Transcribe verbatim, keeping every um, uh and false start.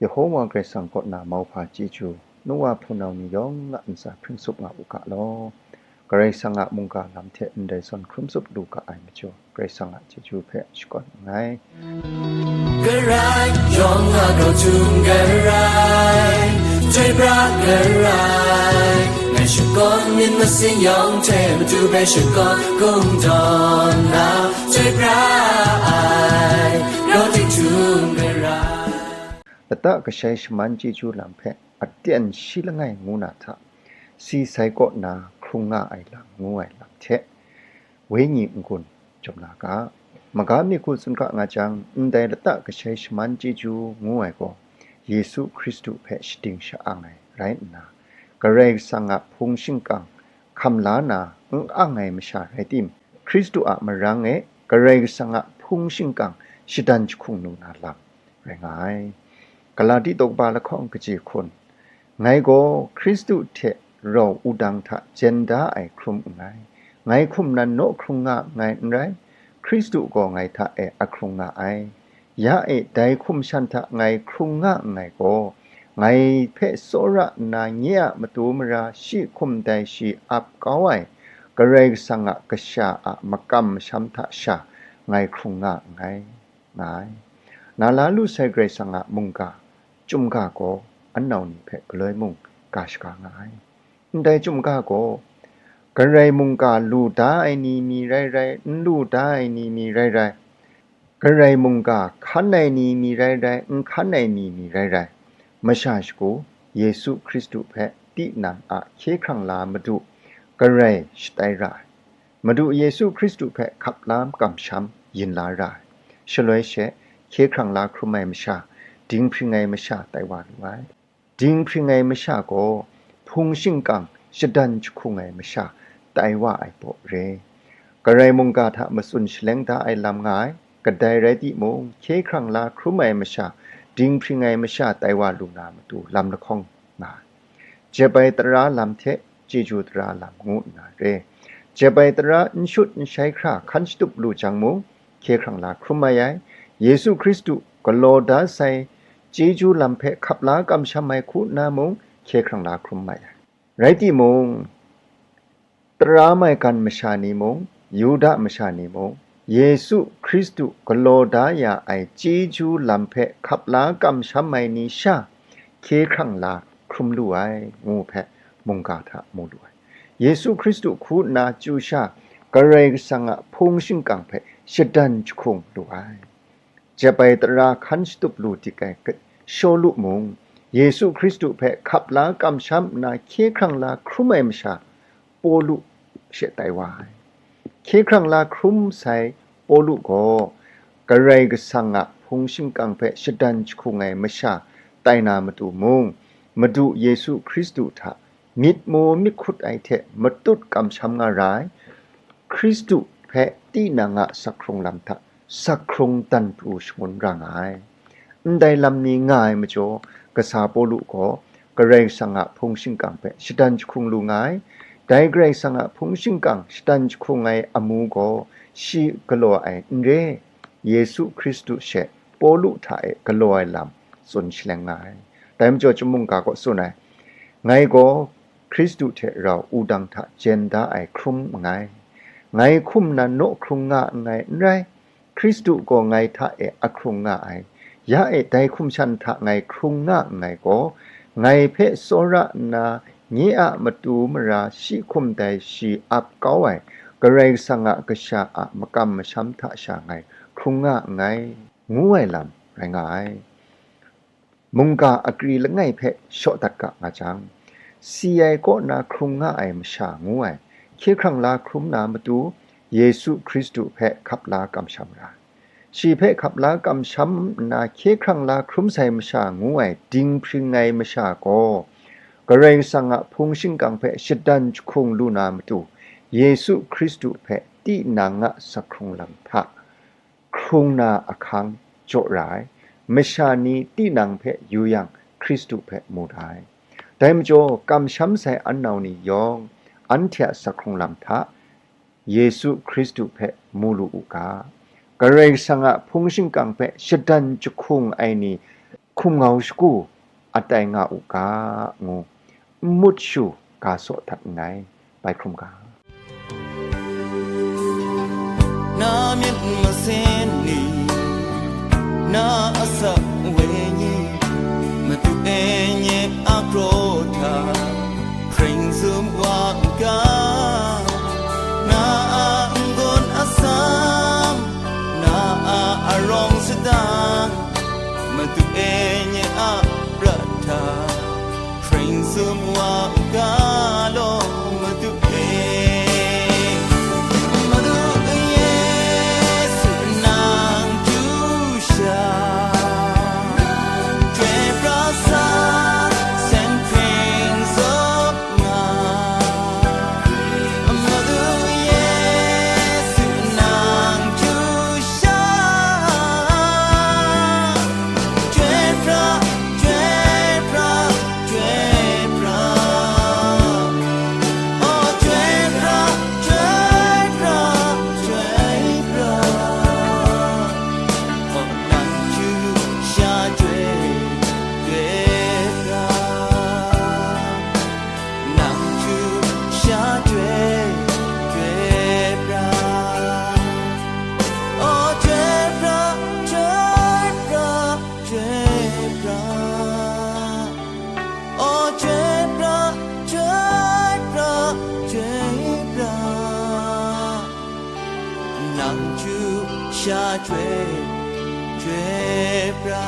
Yehowa Karai Kasang kaw na mauhpa chyeju, nu wa hpunau ni yawng a ntsa hpring tsup nga u ga law. Karai Kasang a mungga lam hte ndai zawn hkrum tsup lu ga ai majaw, Karai Kasang a chyeju hpe shakawn nngai. Karai yawng a grau htum karai, chyoi pra karai, ngai shakawn myit masin yawng hte Madu hpe shakawn kungdawn na, chyoi pra ai, grau ting htum karai. Lata kashai shaman chyeju lam hpe aten shi langai ngu na hta, si sai kaw na hkrung nga ai lam ngu ai lam hte, wenyi n-gun jaw na ga. Maga mi hku tsun ga nga jang, ndai lata kashai shaman chyeju ngu ai gaw, Yesu Hkristu hpe shading sha-ang ai rai nna, Karai Kasang a hpung shingkang hkam la na n ang ai masha rai tim, Hkristu a marang e Karai Kasang a hpung shingkang shadan jahkung lu na lam rai nga ai. Galati daw kaba lahkawng kaji hkun, ngai gaw Hkristu hte rau wudang hta jen da ai hkrum nngai. Ngai hkum nan naw hkrung nga nngai n rai, Hkristu gaw ngai hta e a hkrung nga ai. Ya e, dai hkum shan hta ngai hkrung nga nngai gaw, ngai hpe tsawra nna nye a matu mara shi hkum dai shi ap kau ai Karai Kasang a kasha a makam masham hta sha ngai hkrung nga nngai, nga ai. Na la lu sai Karai Kasang a mungga, chyum ga gaw anau ni hpe galoi mung ga shaga nga ai. Ndai chyum ga gaw, Karai mungga lu da ai ni mi rai rai, n lu da ai ni mi rai rai, Karai mungga hkan ai ni mi rai rai, n hkan ai ni mi rai rai, masha shagu Yesu Hkristu hpe tinang a hkye hkrang la Madu Karai shatai ra ai. Madu Yesu Hkristu hpe hkap la kamsham yin la ra ai. Shaloi she, hkye hkrang la hkrum ai masha, dinghpring ai masha tai wa lu ai. Dinghpring ai masha gaw, hpung shingkang shadan jahkung ai masha tai wa ai baw re. Karai mungga hta matsun shaleng da ai lam nga ai, kadai rai timung, hkye hkrang la hkrum ai masha, dinghpring ai masha tai wa lu na matu lam lahkawng nga ai. Jep ai tara lam hte chyeju tara lam ngu nna re. Jep ai tara n shut n shai hkra hkan shatup lu jang mung, hkye hkrang la hkrum mai ai. Yesu Hkristu galaw da sai chyeju lam hpe hkap la kamsham ai hku nna mung, hkye hkrang la hkrum mai ai. Rai timung, tara maigan masha ni mung, Yuda masha ni mung, Yesu Hkristu galaw da ya ai chyeju lam hpe hkap la kamsham ai ni sha hkye hkrang la hkrum lu ai, ngu hpe mungga hta mu lu ai. Yesu Hkristu hku nna chyu sha Karai Kasang a hpung shingkang hpe shadan jahkung lu ai. Jep ai tara hkan shatup lu dik ai Shawlu mung, Yesu Hkristu hpe hkap la kamsham nna hkye hkrang la hkrum ai masha, Pawlu she tai wa ai. Hkye hkrang la hkrum sai Pawlu gaw, Karai Kasang a hpung shingkang hpe shadan jahkung ai masha tai na matu mung, Madu Yesu Hkristu hta myit mu myit hkut ai hte matut kamsham nga ra ai, Hkristu hpe tinang a sak hkrung lam hta sak hkrung dan pru shangun ra nga ai. Ndai lam ni nga ai majaw, kasa Pawlu gaw Karai Kasang a hpung shingkang hpe shadan jahkung lu nga ai. Dai Karai Kasang a hpung shingkang shadan jahkung ai amu gaw shi galaw ai n re, Yesu Hkristu she Pawlu hta e galaw ai lam tsun shaleng nga ai. Dai majaw chyum mungga gaw tsun ai, ngai gaw Hkristu hte rau wudang hta jen da ai hkrum nngai. Ngai hkum nan naw hkrung nga nngai n rai, Hkristu gaw ngai hta e a hkrung nga ai. Ya e, dai hkum shan hta ngai hkrung nga nngai gaw, ngai hpe tsawra nna nye a matu mara shi hkum dai shi ap kau ai Karai Kasang a kasha a makam masham hta sha ngai hkrung nga nngai, ngu ai lam rai nga ai. Mungga akri langai hpe shaw dat ga nga jang, si ai kaw na hkrung nga ai masha ngu ai, hkye hkrang la hkrum na matu, Yesu Hkristu hpe hkap la kamsham ra ai. Shi hpe hkap la kamsham nna hkye hkrang la hkrum sai masha ngu ai dinghpring ai masha gaw, Karai Kasang a hpung shingkang hpe shadan jahkung lu na matu, Yesu Hkristu hpe tinang a sak hkrung lam hta hkrung na ahkang jaw ra ai, masha ni tinang hpe yu yang Hkristu hpe mu da ai. Dai majaw, kamsham sai anau ni yawng anhte a sak hkrung lam hta Yesu Hkristu hpe mu lu u ga. Karai Kasang a hpung shingkang hpe shadan jahkung ai ni hkum ngau shagu atai nga u ga, ngu nmut shu ga saw dat nngai. Bai hkrum ga. Na myit masin ni, na asak wenyi, Madu e nye a kraw hta hpring sum wa n ga, na a n-gun atsam, na a arawng sadang, Madu e nye a prat hta hpring sum wa u ga law, Madu e. Madu Yesu nang du sha, Chyoi pra sa, seng hpring sum nga. Madu Yesu nang du sha, Chyoi pra, chyoi pra, chyoi pra. Oh, chyoi pra, chyoi pra, chyoi pra. Oh, nang du sha, chyoi, chyoi pra. Nang du sha, chyoi, chyoi pra. Oh, chyoi pra, chyoi pra, chyoi pra. Oh, chyoi pra, chyoi pra, chyoi pra. Nang du sha, chyoi, chyoi pra.